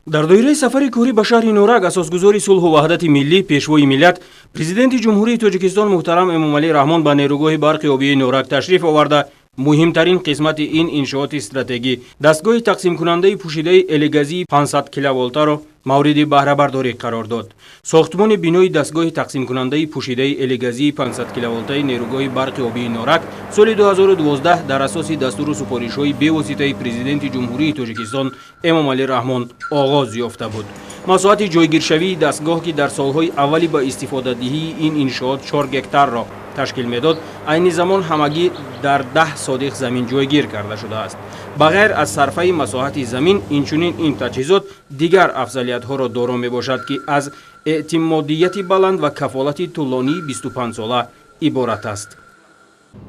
Дар доираи сафари корӣ ба шаҳри Норак асосгузори сулҳу ваҳдати миллӣ, пешвои миллат, Президенти Ҷумҳурии Тоҷикистон муҳтарам Эмомалӣ Раҳмон ба нерӯгоҳи барқи обии Норак ташриф оварда, муҳимтарин қисмати ин иншооти стратегӣ, дастгоҳи тақсимкунандаи пӯшидаи элегазии 500 киловолтаро мавриди баҳрабардорӣ қарор дод. Сохтмони бинои дастгоҳи тақсимкунандаи пӯшидаи элегазии 500 киловолтаи нерӯгоҳи барқи обии Норак соли 2012 дар асоси дастуру супоришҳои бевоситаи Президенти Ҷумҳурии Тоҷикистон Эмомалӣ Раҳмон оғоз ёфта буд. Масоҳати ҷойгиршавии дастгоҳ, ки дар солҳои аввали ба истифодадиҳии ин иншоот 4 гектарро ташкил медод, айни замон ҳамагӣ дар 10 содиқ замин ҷойгир карда шудааст. Ба ғайр аз сарфаи масоҳати замин, инчунин ин таҷҳизот дигар афзалиятҳоро доро мебошад, ки аз эътимодияти баланд ва кафолати тӯлонии 25сола иборат аст.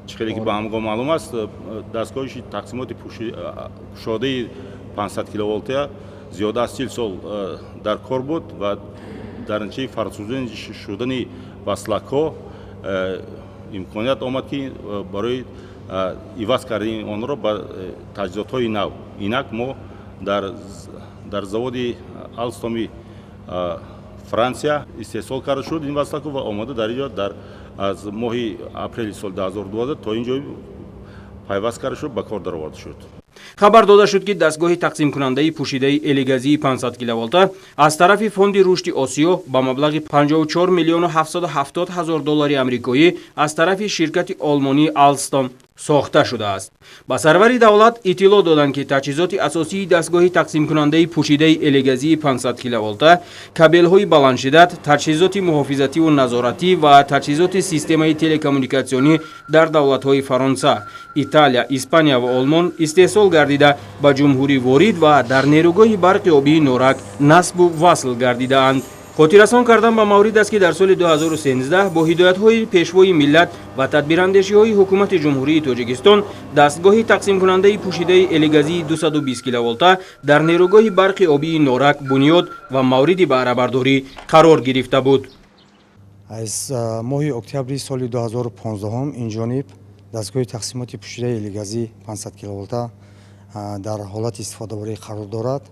Чӣ хеле ки ба ҳамгом маълум аст, дастгоҳи тақсимоти кушодаи 500 киловолтия зиёда аз 40 сол дар кор буд ва дар натиҷаи фарсуда шудани васлакҳо имконият омад, ки барои иваз кардани онро ба таҷҳизотҳои нав инак мо дар заводи Алстоми Франсия истеҳсол карда шуд ин васлакҳо ва омода дар инҷо дар аз моҳи апрели соли 2012 то ин ҷо пайваст карда шуд, ба кор дароварда шуд. Хабар дода шуд, ки дастгоҳи тақсимкунандаи пӯшидаи элегазии 500 киловолта аз тарафи Фонди рушди Осиё ба маблағи 54 миллиону 770 ҳазор доллари амрикоӣ аз тарафи ширкати олмонии Алстом сохта шудааст. Ба сарвари давлат иттилоъ доданд, ки таҷҳизоти асосии дастгоҳи тақсимкунандаи пӯшидаи элегазии 500 киловолта кабелҳои баландшиддат, таҷҳизоти муҳофизативу назоратӣ ва таҷҳизоти системаи телекоммуникатсионӣ дар давлатҳои Фаронса, Италия, Испания ва Олмон истеҳсол гардида, ба ҷумҳурӣ ворид ва дар нерӯгоҳи барқи обии Норак насбу васл гардидаанд. Хотиррасон кардан ба маврид аст, ки дар соли 2013 бо ҳидоятҳои пешвои миллат ва тадбирандешиҳои Ҳукумати Ҷумҳурии Тоҷикистон дастгоҳи тақсимкунандаи пӯшидаи элегазии 220 киловолта дар нерӯгоҳи барқи обии Норак бунёд ва мавриди баҳрабардорӣ қарор гирифта буд. Аз моҳи октябри соли 2015 инҷониб дастгоҳи тақсимоти пӯшидаи элегазӣ 500 киловолта дар ҳолати истифодабарӣ қарор дорад.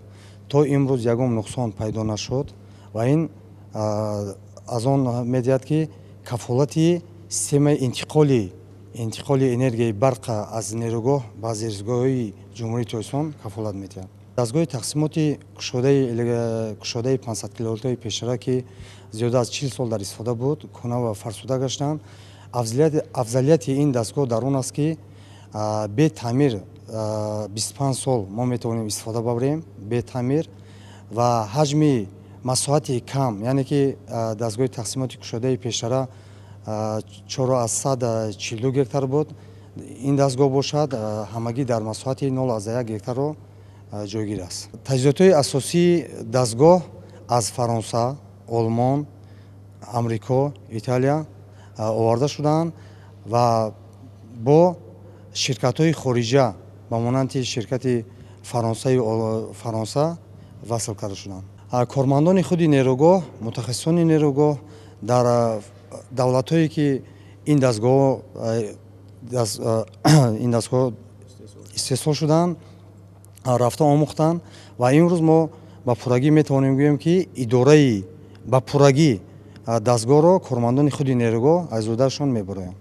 То имрӯз ягон нуқсон пайдо нашуд ва ин аз он медиҳад, ки кафолати системаи интиқоли энергияи барқа аз нерӯгоҳ ба зерстансияҳои Ҷумҳурии Тоҷикистон кафолат медиҳад. Дастгоҳи тақсимоти кушодаи 500 киловолтаи пештара, ки зиёда аз 40 сол дар истифода буд, кӯҳна ва фарсуда гаштанд. Афзалияти ин дастгоҳ дар он аст, ки бе таъмир 25 сол мо метавонем истифода бабарем бе таъмир ва ҳаҷми масоҳати кам, яъне ки дастгоҳи тақсимоти кушодаи пештара 4,42 гектар буд, ин дастгоҳ бошад, ҳамагӣ дар масоҳати 0,1 гектарро ҷойгир аст. Таҷҳизотҳои асосии дастгоҳ аз Фаронса, Олмон, Амрико, Италия оварда шудаанд ва бо ширкатҳои хориҷа, ба монанди ширкати Фаронса васл карда шуданд. Кормандони худи нерӯгоҳ, мутахассисони нерӯгоҳ дар давлатҳое, ки ин дастгоҳ истеҳсол шуданд, рафта омӯхтанд ва имрӯз мо ба пуррагӣ метавонем гӯем, ки идораи ба пуррагӣ дастгоҳро кормандони худи нерӯгоҳ аз ӯҳдашон мебароянд.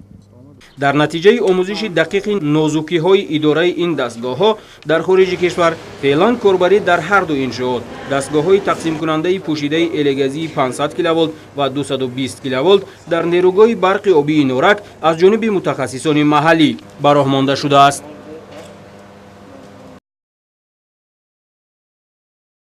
Дар натиҷаи омӯзиши дақиқи нозукиҳои идораи ин дастгоҳҳо дар хориҷи кишвар, феълан корбарӣ дар ҳарду иншоот дастгоҳҳои тақсимкунандаи пӯшидаи элегазии 500 киловолт ва 220 киловолт дар нерӯгоҳи барқи обии Норак аз ҷониби мутахассисони маҳаллӣ ба роҳ монда шудааст.